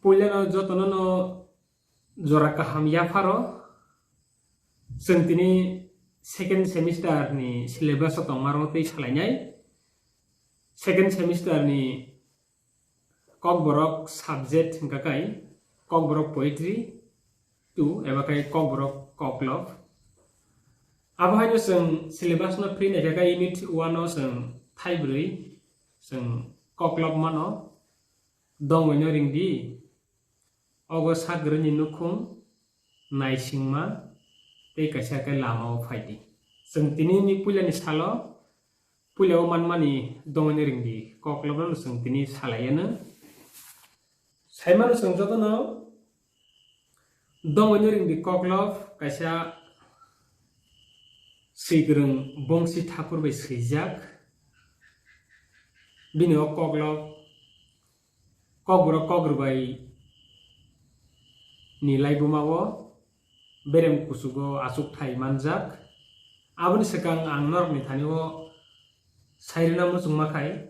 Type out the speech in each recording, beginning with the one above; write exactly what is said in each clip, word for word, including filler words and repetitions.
Puilano jotono no jora kaham yapharo. Chwng tini second semester ni syllabus o tongmarok tei salainai. Second semester ni Kokborok subject hwnkha kai Kokborok poetry two eba kai Kokborok koklop. Abo haino chwng syllabus no free naikha kai unit one o chwng thaibrwi chwng koklop mano. Dongwino ringdi, ogo sak rwni nukhung, naisingma tei kaisa khe lama o phaidi. Chwng tini ni puila ni salo puila o manmani dongwino ringdi koklop no chwng tini salaiano. Saimano chwng jotono dongwino ringdi koklop kaisa swikwrwng Bongsi Thakur bai swijak. Bini o koklop Kokborok Kokrwbai ni laibuma o berem kuchugo achukthai manjak. Aboni swkang ang norokni thani o sairwna muchungma khai,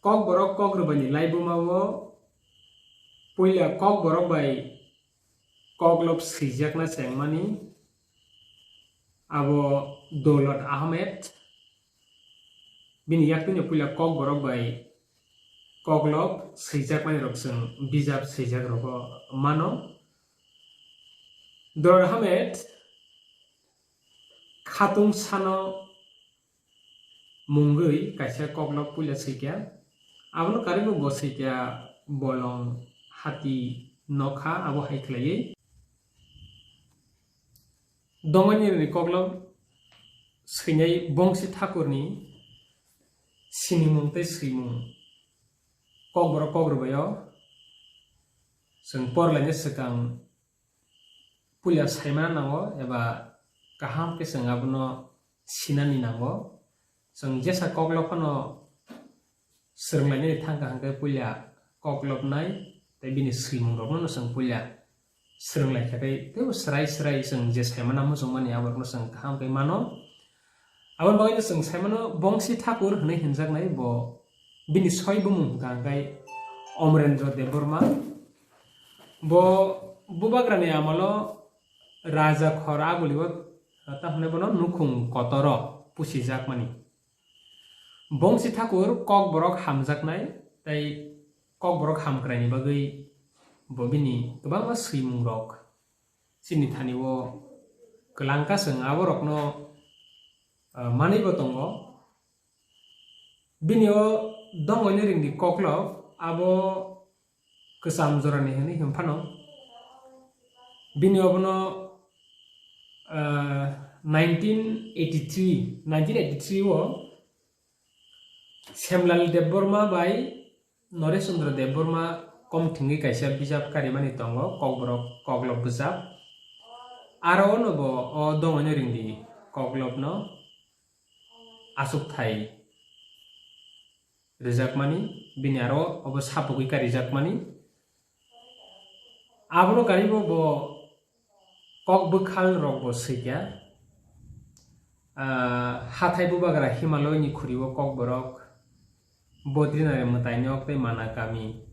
Kokborok Kokrwbai ni laibuma o puila Kokborok bai koklop swijakna chengmani abo Dolot Ahmed. Bini yaktwino puila Kokborok bai koklop swijakmani rok chwng bijap swijak rogo mano. Dolot Ahmed khatung sano mungwi kaisa koklop puila swikha. Abono karwi bo bo swikha bolong hati nokha abo hai khlaiwi. Dongwini rini koklop swinai Bongsi Thakurni sinimung tei swimung Kokborok Kokrwbaio chwng porlaina swkang puila saimana nango eba kaham khe chwng abono sinani nango. Chwng jesa koklop phano swrwnglainani thangkha hwnkhe puila koklopnai tei bini swimung rokno chwng puila swrwnglaikha tei teibo swrai swrai chwng je saimana muchungmani aborokno chwng kaham khe mano. Aboni bagwino chwng saimano Bongsi Thakur hwnwi hinjaknai bo bini soi bumung hwnkha hwnkhe Omrendra Debbarma. Bo bubagrani amolo Raja Khor Agulio, ta hwnwi bono nukhung kotoro pusijakmani. Bongsi Thakur Kokborok hamjaknai tei Kokborok hamkraini bagwi bo bini kwbangma swimungrok chini thani o kwlangkha, chwng aborokno, ah, manwibo tongo. Bini o dongwini ringdi koklop abo kwcham jorani hwnwi hwn phano. Bini obono, ah, nineteen eighty-three, nineteen eighty-three o Semlal Debbarma bai Noresh Chandra Debbarma kom thwngwi kaisa bijap karimani tongo, Kokborok Koklop bwsap. Aro ono bo o dongwino ringdi koklopno achukthai rijakmani, bini aro obo sapogwi karijakmani. Abono karibo bo kok bwkhal rok bo swikha. Ah, hathai bubagra Himalaya ni khuri o Kokborok, Bodrinath mwtai nok tei Manakami.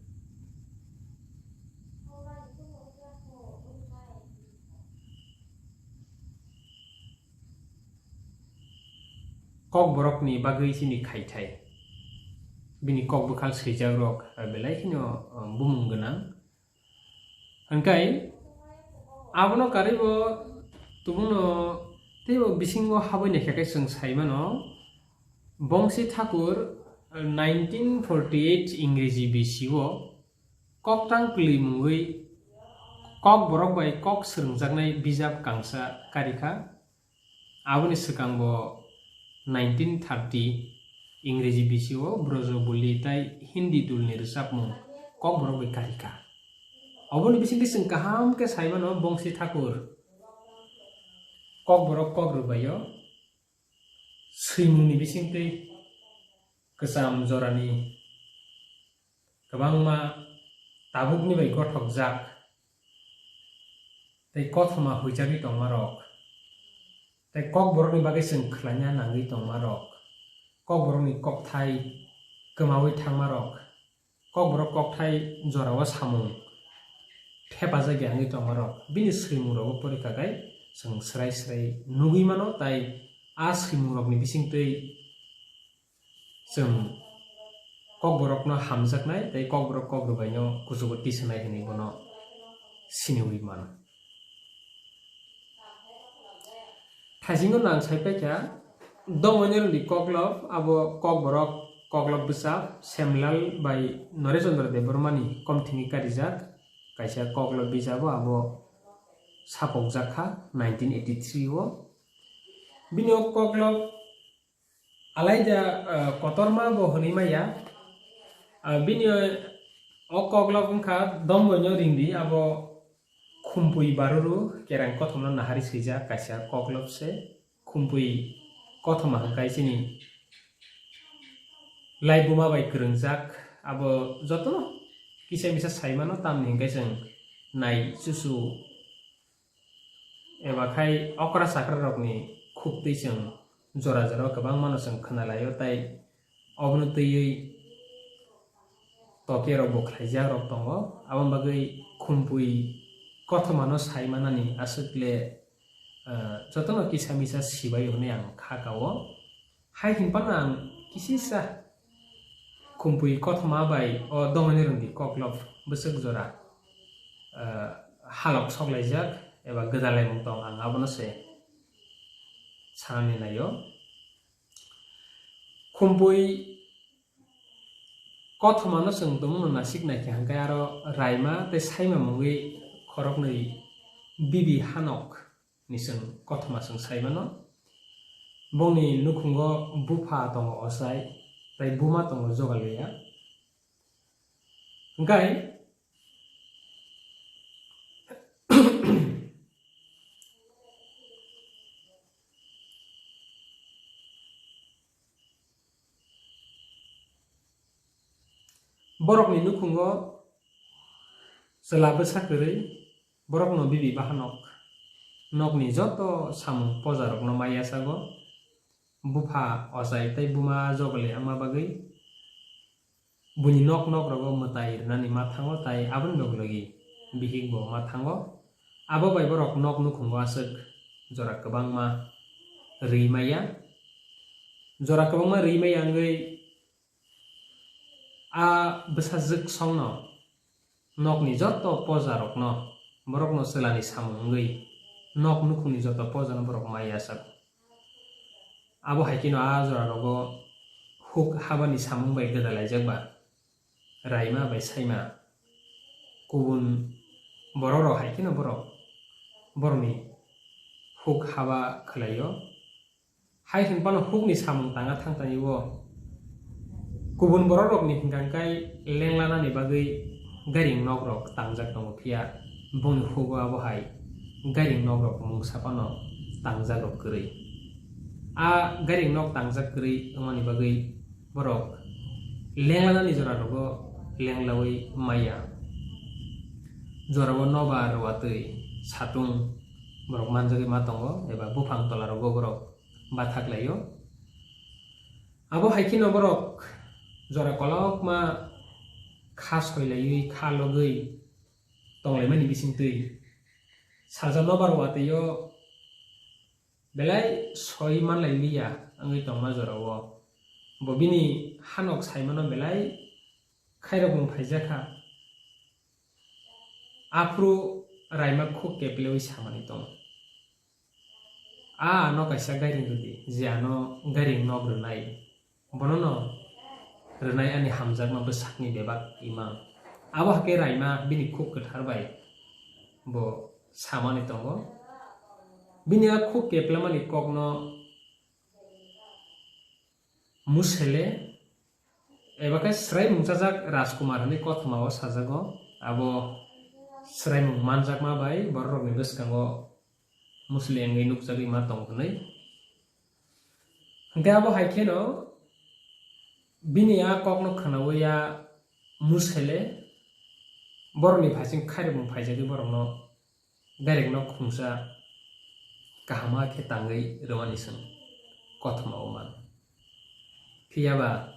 Kokborokni bagwi chini khaithai. Bini kok bwkhal swijakrok, ah, belai kheno, ah, bumung gwnang. Hwnkhe abono karwibo tubungno teibo bisingo habwi naikha khe chwng sai mano, Bongsi Thakur, ah, nineteen forty-eight Ingreji B C o koktang kwlwi mungwi Kokborok bai kok swrwngjaknai bijap kangsa karikha. Aboni swkang bo nineteen thirty Ingreji B C o Brojoboli tai Hindi dulni rwchapmung Kokborok bai karikha. Oboni bisingtwi chwng kaham khe sai mano Bongsi Thakur Kokborok Kokrwbaio swimungni bisingtwi kwcham jorani kwbangma tabukni bai gothokjak tei kothoma huijagwi tongmarok, tei Kokborokni bagwi chwng khlaina nangwi tongmarok, Kokborokni kokthai kwmawi thangmarok, Kokborok kokthai jorao samung thepajak ya wngwi tongmarok bini swimung rogo porikha khe chwng swrai swrai nugwi mano, tai a swimung rokni bisingtwi chwng kokborokno hamjaknai tei kokborok kokrwbaino kuchugo tisanai hwnwi bono siniwi mano. Thaisingo nang sai paikha Domoinarwndi koklop, abo kokborok koklop bwsa Semlal bai Noreschandra Debbarmani komthingwi karijak kaisa koklop bijabo abo sapokjak kha nineteen eighty-three o. Bini o koklop alaida, ah, kotorma bo hwnwi maya. Ah, bini o koklop wngkha Domoino Ringdi, abo Khumpui Baruru Kerang Kothomno nahari swijak kaisa koklop se. Khumpui Kothoma hwnkhe chini laibuma bai kwrwngjak, abo jotono kisa misa saimano, tamni hwnkhe chwng nai chuchu eba khai okra chakra rokni khuktwi chwng jora jora kwbangmano chwng khwnalaio, tai obono twiwi tokya rok bo khlaijak rok tongo. Aboni bagwi Khumpui Kothomano sai manani aswk le, ah, jotono kisa misa sibai hwnwi ang kha kao. Hai hwn phano ang kisisa Khumpui Kothoma bai o Domoinarwndi koklop bwswk jora, ah, halok soklaijak eba gwdalaimung tong, ang abono se sanani naio. Khumpui Kothomano chwng tumungno nasik naikha hwnkhe aro Raima tei Saima mungwi khoroknwi bibi Hanok ni chwng Kothoma chwng saimano. Bongni nukhungo bupha tongo Ochai tei buma tongo Jogaliya. Hwnkhe borokni nukhungo chwla bwsa kwrwi, borokno bibi bahanok nokni joto samung pojarokno ma yachago. Bupha Ochai tei buma Jogaliya wngma bagwi buini nok nok rogo mwtai rwnani ma thango, tai aboni loglogi bihik bo ma thango. Abo bai borok nok nukhungo aswk jora kwbangma rwi maya. Jora kwbangma rwi maya wngwi a bwsajwk songno nokni joto pojarokno borokno chwlani samung wngwi nok nukhungni joto pojano borok ma yachago. Abo hai kheno a jora rogo huk habani samung bai gwdalaijak ba Raima bai Saima kubun borok rok hai kheno borok borokni huk haba khwlaio. Hai hwn phano hukni samung tanga thangtani o kubun borok rokni hwnkha khe lenglanani bagwi gairing nok rok tangjak tongo, phiya bongni hugo abo hai gairing nok rok mungsa phano tangjak rok kwrwi. A gairing nok tangjak kwrwi wngmani bagwi borok lenglanani jora rogo lenglawi maya. Jorao nobar, watwi, satung borok manjagwi ma tongo eba buphang tola rogo borok bathak laio. Abo hai kheno borok jora kolokma kha soilaiwi, kha logwi tonglaimani bisingtwi sajak nobar watwi o belai soi manlai liya wngwi tongma jorao bo bini hanok saimano belai khairokmung phaijakha. Aphuru Raima khuk keplewi samani tongo. A ano kaisa gairing rwdi, je ano gairing nok rwnai, bonono rwnai ani hamjakma bwsakni bebak imang. Abo hakhe Raima bini khuk kwthar bai bo samani tongo. Bini a khuk keplamani kokno Musele eba khe swrai mungchajak Rajkumar hwnwi kothoma o sajago. Abo swraimung manjakma bai bororokni bwskango Musele wngwi nukjagwi ma tong hwnwi. Hwnkhe abo hai kheno bini a kokno khwnawi a Musele borokni phaising khairokmung phaijagwi borokno gairing nok khungsa kaham khe tangwi rwmani chwng kothoma o mano. Phiya ba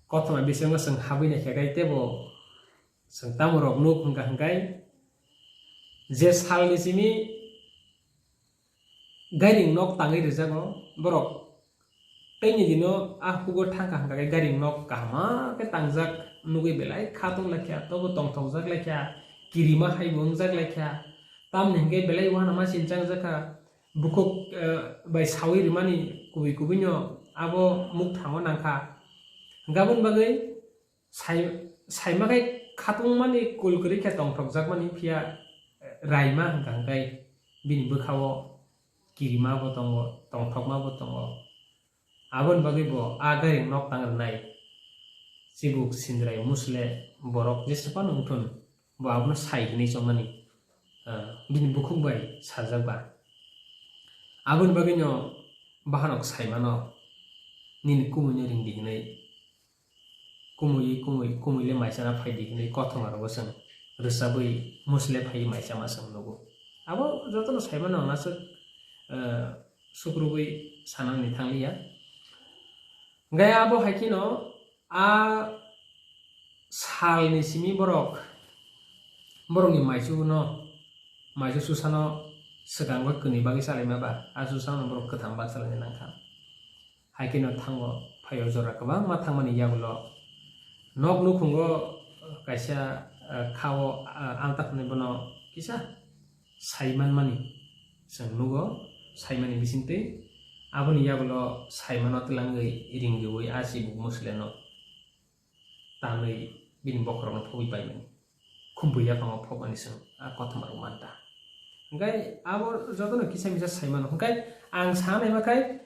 kothoma bisingo chwng habwi naikha khe teibo chwng tamo rok nuk hwnkha hwnkhe je salni simi gairing nok tangwi rwjago borok. Teini dino a hugo thangkha hwnkha khe gairing nok kahama khe tangjak nugwi belai khatung laikha, tobo tongthokjak laikha, kirima haibo wngjak laikha. Tamni hwnkhe belai uanama sinchang jakha, bukhuk, eh, bai sawi rwmani kubui kubui no abo mukthango nangkha. Hwnkhe aboni bagwi sai-, saima khe khatungmani kul kwrwi khe tongthokjakmani phiya, eh, raima hwnkha hwnkhe bini bwkhao kirima bo tongo, tongthokma bo tongo. Aboni bagwi bo a gairing nok tang rwnai chibuk sindrai musle borok jesa phano wngthun, bo abono sai hwnwi chongmani, ah, bini bukhuk bai sajak ba. Aboni bagwino bahanok sai mano, nini kumuino ring di hwnwi. Kumui, kumui, kumui le maisana phai di hwnwi kothoma rogo chwng rwchabwi musle phaiwi maisama chwng nugo. Abo jotono sai mano ang aswk, ah, sukrubwi sanani thangliya. Hwnkhe abo hai kheno a salni simi borok, borokni maichuno, maichu susano swkango kwnwi bagwi chalaima ba, a susano borok kwthang bak chalaina nangkha. Hai kheno thango phaio jora kwbangma thangmani yagulo nok nukhungo kaisa, ah, khao, ah, alta hwnwi bono kisa sai manmani chwng nugo, saimani bisingtwi. Aboni yagulo saimano twlangwi ring riwi a chibuk musle no tanwi bini bokhorokno phobwi paimani, khumpui yaphango phobmani chwng a kothoma rok manta. Hwnkhe abo jotono kisa misa saimano. Hwnkhe ang sa naima khai,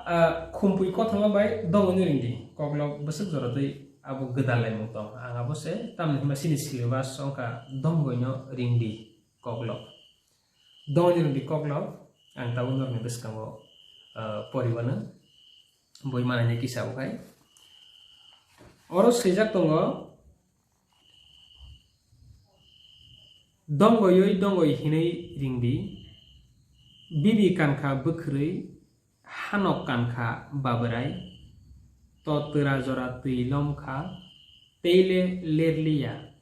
ah, khumpui kothoma bai dongwino ring di, koklop bwswk jora twi abo gwdal laimung tong. Ang abo se tamni hwnba chini syllabus wngkha dongwino ring di. Koklop. Dongni rwngdi koklop, ang tabuk norokni bwskango, ah, poriwano boi manani kisa bo khai. Oro swijak tongo, dongoi dongoi hinwi ringdi, bibi kankha bwkhwrwi, hanok kankha babrai, to twra jora twi lomkha, teile lerliya,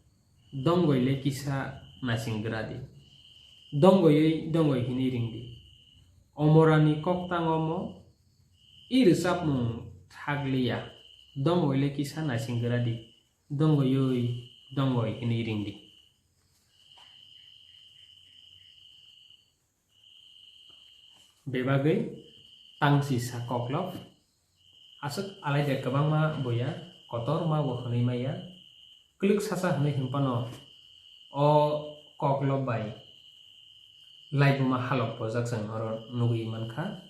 dongoi le kisa naising gradi. Dongoiwi dongoi hinwi ringdi. Omorani koktang omo, i rwchapmung thakliya, dongoi le kisa naising gradi, dongoiwi dongoi hinwi ringdi. Bebagwi tangsi sa koklop, aswk alaida kwbangma buya, kotorma bo hwnwi maya, kwlwk sacha hwnwi hwnphano o koklop bai laibuma halok bojak chwng oro nugwi mankha.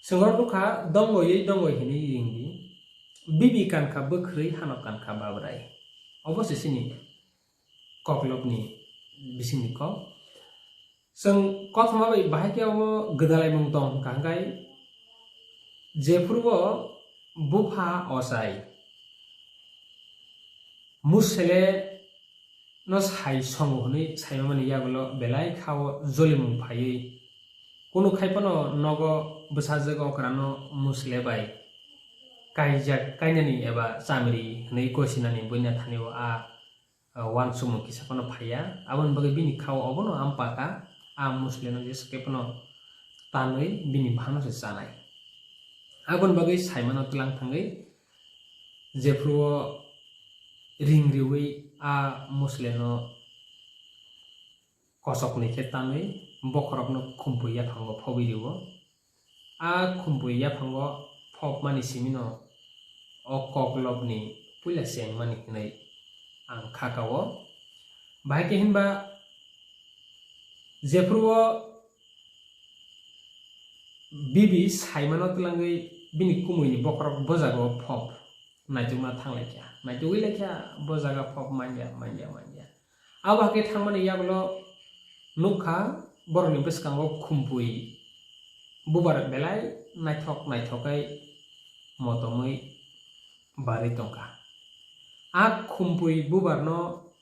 Chwng oro nukha, dongoi dongoi hwnwi ringdi, bibi kankha bwkhwrwi, hanok kankha babrai. Obo se chini koklopni bisingni kok. Chwng kothoma bai bahai khe omo gwdalaimung tong hwnkha hwnkhe, jephuru o bupha ochai musele no sai songo hwnwi saimamani yagulo belai kha o jolimung phaiwi, kunu khai phano nogo bwsajwk okrano musle bai kaijak kainani eba chamri hwnwi gosinani buina thani o a ah, uansukmung kisa phano phaiya, aboni bagwi bini khao obono ampakha, a musleno jesa khe phano tanwi bini bahanose chanai. Aboni bagwi saimano twlang thangwi jephuru o ring riwi a musleno kochokni khe tanwi bokhorokno khumpui yaphango phobwi rio. A khumpui yaphango phobmani simino o koklopni puila chengmani hwnwi ang kha kao. Bahai khe hinba jephuru o bibi saimano twlangwi bini kumuini bokhorok bojagao phob. Naitukna thang laikha, naitugwi laikha, bo jaga phok manya, manya, manya. Abo hakhe thangmani yagulo nukha borokni bwskango khumpui bubar belai naithok naithok khe motomwi barwi tongkha. A khumpui bubarno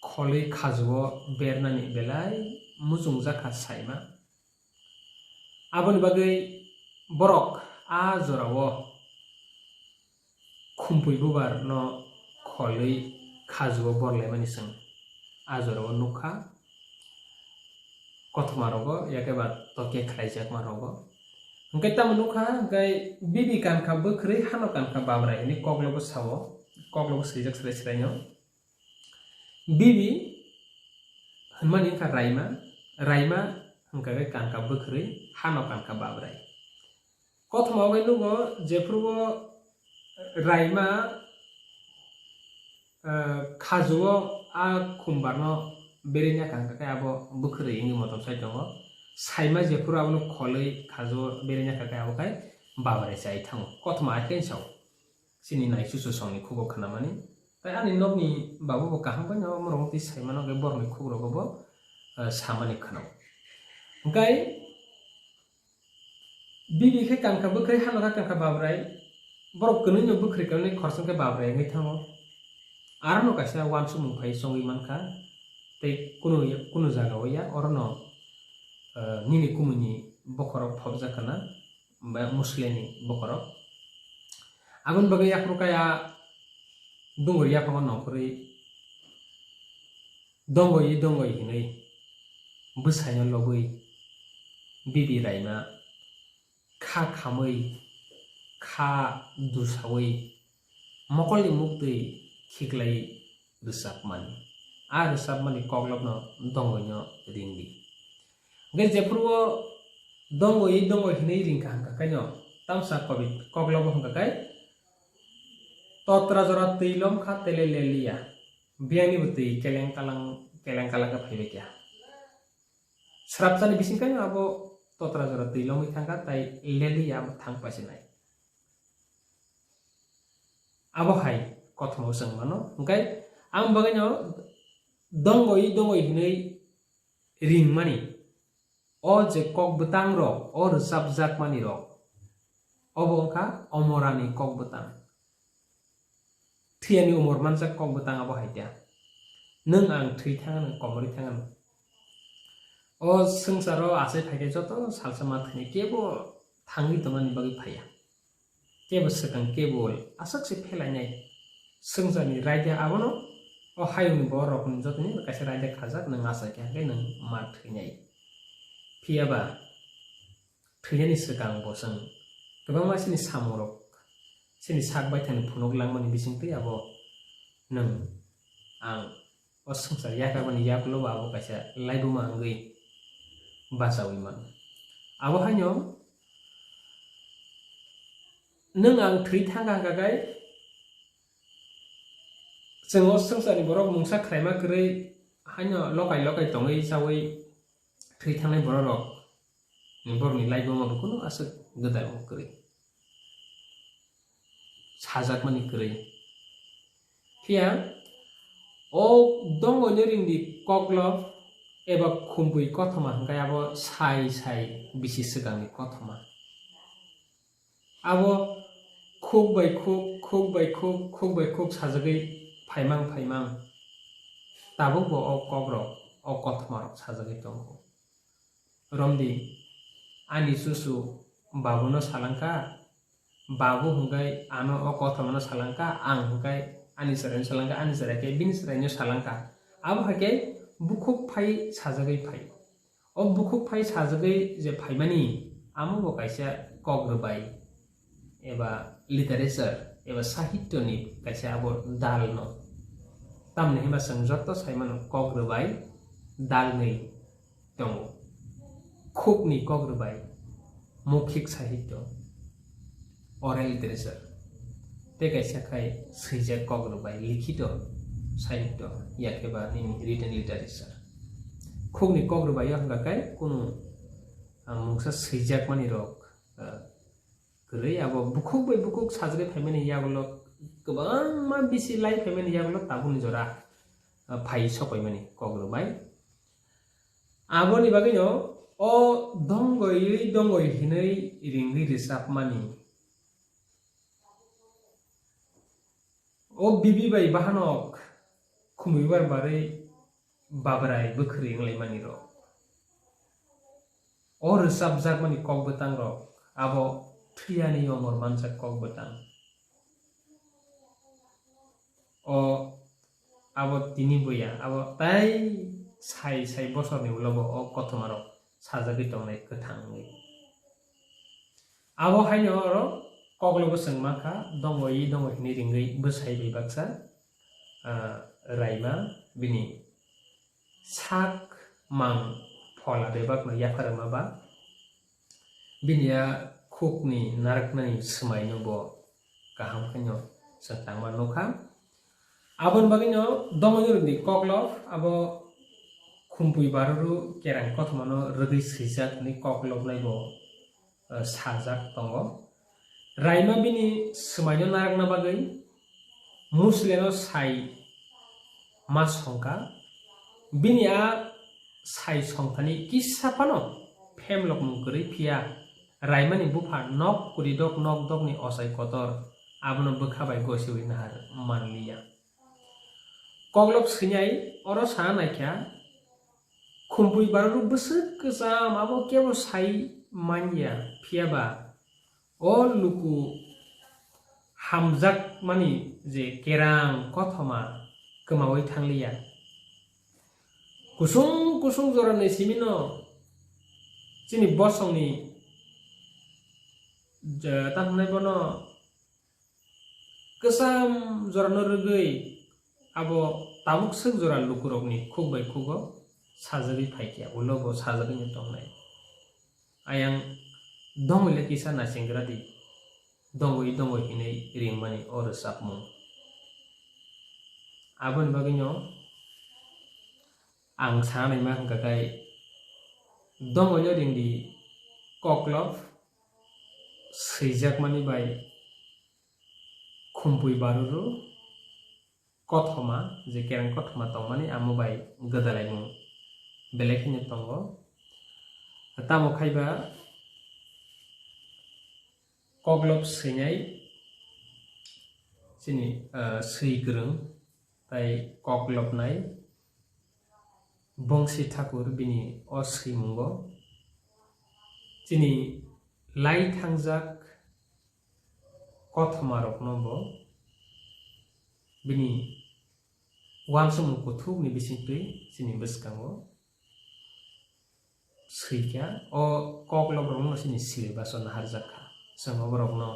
kholwi khajuo bernani belai muchungjakha saima. Aboni bagwi borok a jorao khumpui bubar no kholwi khajuo borlaimani chwng a jorao nukha. Kothoma rogo yakeba toke khlaijakma rogo. Hwnkhe tamo nukha, hwnkhe bibi kankha bwkhwrwi hano kankha babrai hinwi koklogo sao, koklogo swijak srai sraino. Bibi hwnmani wngkha raima, raima hwnkha khe kankha bwkhwrwi hano kankha babrai. Kothoma bai nugo jephuru o raima, eh, khajuo a khumbarno berenya kha hwnkha khe abo bwkhwrwi wngwi motom sai tongo. Saima jephuru abono kholwi khajuo berenya kha khe abo khai babrai chai thango. Kothoma hai khe sao. Chini naichuchu songni khugo khnamani. Tai ani nokni babu bo kaham bai no omorok twi saimano khe borokni khugrogo bo, eh, samani khwnao. Hwnkhe bibi khe kankha bwkhwrwi hano kha kankha babrai, borok kwnwi no bwkhwrwi kwnwi khoroksa khe babrai wngwi thango. Aro no kaisa uansukmung phai chongwi mankha, tei kunu, kunu jaga o ya, oro no, eh, nini kumuni bokhorok phobjak khna, ba musleni bokhorok. Aboni bagwi yaphuru kaya dungor yaphango nongkhorwi dongoi dongoi hinwi bwsaino lobwi bibi raima kha khamwi, kha dusawi, mokolni muktwi khiklai rwchapmani. A rwchapmani koklopno dongwino ringdi. Hwnkhe jephuru o dongwi dongwi hinwi ringkha hwnkha khaino tamsa kobi koklobo hwnkha khe, "Totra jora twi lomkha tele leliya, biyangnibo twi keleng kalang, keleng kalang khe phaibai kha." Srapsani bising khe abo totra jora twi lomwi thangkha, tai leliya abo thang pasinai. Abo hai kothoma chwng mano. Hwnkhe ang bagwino dongoi dongoi hinwi ringmani o je kok bwtang rok, o rwchapjakmani rok, obo wngkha omorani kok bwtang. Thwiyani umor manjak kok bwtang abo hai khe. Nwng ang thwi thangano, komorwi thangano. O swngcharo achai phaikhe joto salsa ma thwini kebo thangwi tongmani bagwi phaiya. Kebo swkang kebo aswk se phelainai. Swngcharni raida abono o hayungni borok rokni jotoni kaisa raida khajak nwng achai khe hwnkhe nwng ma thwinai. Phiyaba thwinani swkang bo chwng kwbangma chini samungrok, chini sak baithangni phunuk langmani bisingtwi abo nwng ang o swngchar yakarmani yagulo bo abo kaisa laibuma wngwi bachaui mano. Abo haino nwng ang thwi thangkha hwnkha khe chwng o swngcharni borok mungsa khwlaima kwrwi haino lokai lokai tongwi chaui thwi thangnai borok rok, borokni laibuma bo kunu aswk gwdalmung kwrwi, sajakmani kwrwi. Phiya o dongoni ringni koklo eba khumpui kothoma hwnkhe abo sai sai bisi swkangni kothoma. Abo khuk bai khuk, khuk bai khuk, khuk bai khuk sajagwi phaimang phaimang tabukbo o kokrok, o kothomarok sajagwi tongo. Romdi, ani chuchu babuno salangkha, babu hwnkhe ano o kothomano salangkha, ang hwnkhe ani chwraino salangkha, ani chwrai khe bini chwraino salangkha. Abo hai khe bukhuk phai sajagwi phai. O bukhuk phai sajagwi je phaimani, amo bo kaisa kok rwbai eba literature eba sahityoni kaisa abo dalno. Tamni hwnba chwng joto saimano kok rwbai dalnwi tongo. Khukni kok rwbai, mokhik sahityo, oral literature, tei kaisa khai swijak kok rwbai, likhito sahityo, yakheba nini written literature. Khukni kok rwbai o hwnba khe kunu, ah, mungsa swijakmani rok, ah, kwrwi abo bukhuk bai bukhuk sajagwi phaimani yagulo kwbangma bisi lai phaimani yagulo tabukni jora, ah, phai sokoimani kok rwbai. Aboni bagwino o dongoi dongoi hinwi ringwi rwchapmani. O bibi bai bahanok khumui bar barwi babrai bwkhwrwi wnglaimani rok. O rwchapjakmani kok bwtang rok abo thwiyani omor manjak kok bwtang. o abo tini bo ya, abo tai sai sai bosorni ulo bo o kothoma rok sajagwi tongnai kwthang wngwi. Abo haino oro koklobo chwng mankha, dongo i dongo hinwi ringwi bwsai bai baksa, ah, raima bini sak mang phola bebakno yapharwma ba bini a khukni narwknani swmaino bo kaham khaino chwng tangma nukha. Aboni bagwino dongo ni rwngni koklop abo khumpui baruru kerang kothomano rwgwi swijak hinwi koklopnai bo, eh, sajak tongo. Raima bini swmaino narwkna bagwi Musleno sai ma songkha. Bini a sai songthani kisa phano phemlokmung kwrwi phiya. Raimani bupha nok kwrwidok nok dokni ochai kotor abono bwkha bai gosiwi nahar manliya. Koklop swinai oro sana naikha, khumpui baruru bwswk kwcham abo kebo sai manya, phiya ba o luku hamjakmani je kerang kothoma kwmawi thangliya. Kusung kusung jorani simino chini bosongni je, tamo hwnwi bono kwcham jorano rwgwi abo tabuk swk jora lukurokni khuk bai khugo sajagwi phaikha, ulo bo sajagwino tongnai. Ayang dongwi le kisa naisinggra di, dongwi dongwi hinwi ringmani o rwchapmung. Aboni bagwino ang sana naima hwnkha khe dongwino ringdi koklop swijakmani bai khumpui baruru kothoma, je kereng kothoma tongmani amo bai gwdalaimung belai kheno tongo. Tamo khaiba koklop swinai chini, ah, swi kwrwng tai koklopnai Bongsi Thakur bini o swimungo chini lai thangjak kothomarokno bo bini uansukmung kuthukni bisingtwi chini bwskango swikha. O kokloprokno chini syllabus-o naharjakha. Chwng oborokno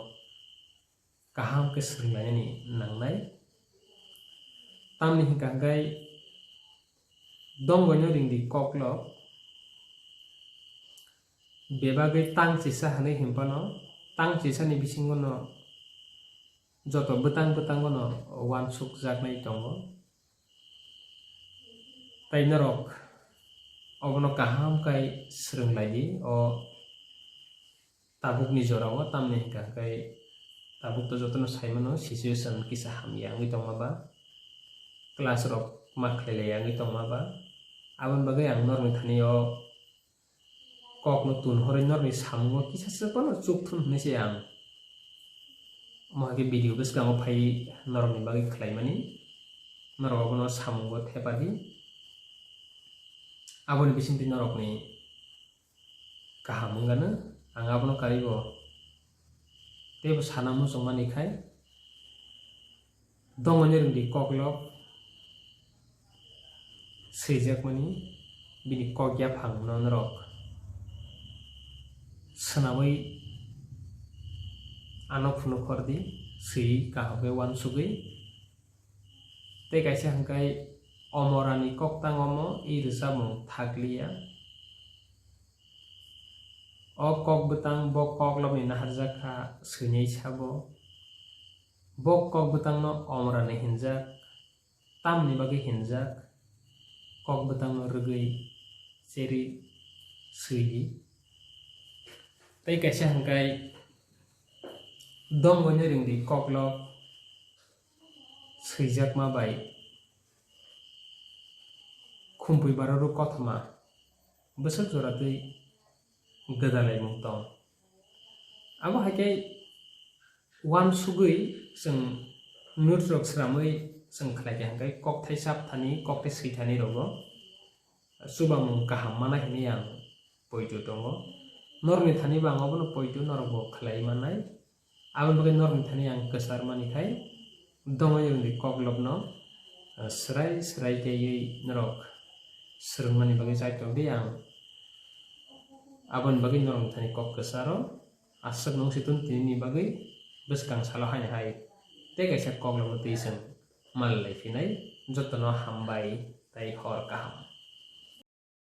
kaham khe swrwnglainani nangnai. Tamni hwnkha hwnkhe dongwino ringdi koklop bebagwi tang chisa hwnwi hinphano tang chisani bisingono joto bwtang bwtangono uansukjaknai tongo. Tai norok obono kaham khe swrwnglaidi o tabukni jorao, tamni hwnkha hwnkhe tabuk to jotono saimano situation kisa hamya wngwi tongma ba, class rok ma khlailaia wngwi tongma ba, aboni bagwi ang norokni thani o kokno tun horwi norokni samungo kisa se phano chukthun hwnwi se ang mohai khe video bwskango phaiwi norokni bagwi khlaimani, norok abono samungo thepadi, aboni bisingtwi norokni kaham wngano ang abono karwi bo teibo sana muchungmani khai dongwino rwngdi koklop swijakmani bini kok yaphangno norok swnamwi ano phunukkhordi swiwi kaham khe uansugwi. Tei kaisa hwnkhe omorani koktang omo i rwchapmung thakliya. O kok bwtang bo koklopni naharjak kha swinai sabo. Bo kok bwtangno omorani hinjak, tamni bagwi hinjak, kok bwtangno rwgwi cherwi swidi. Tei kaisa hwnkhe dongwino rwngdi koklop swijakma bai khumpui baroro kothoma bwswk joratwi gwdalaimung tong. Abo hai khe uansugwi chwng notes rok swnamwi chwng khlai kha hwnkhe kokthai chap thani, kokthai swi thani rogo chubamung kaham manai hinwi ang poito tongo. Norokni thani bo ang obono poito, norok bo khlai manai. Aboni bagwi norokni thani ang kwchar mani khai Dongwi wngdi koklopno, ah, swrai swrai khewi norok swrwngmani bagwi chaitokdi ang. Aboni bagwi norokni thani kok kwcharo aswk nung si tun tinini bagwi bwskang salo haino hai tei kaisa koklopno twi chwng mal lai phinai. Jotono hambai tei hor kaham.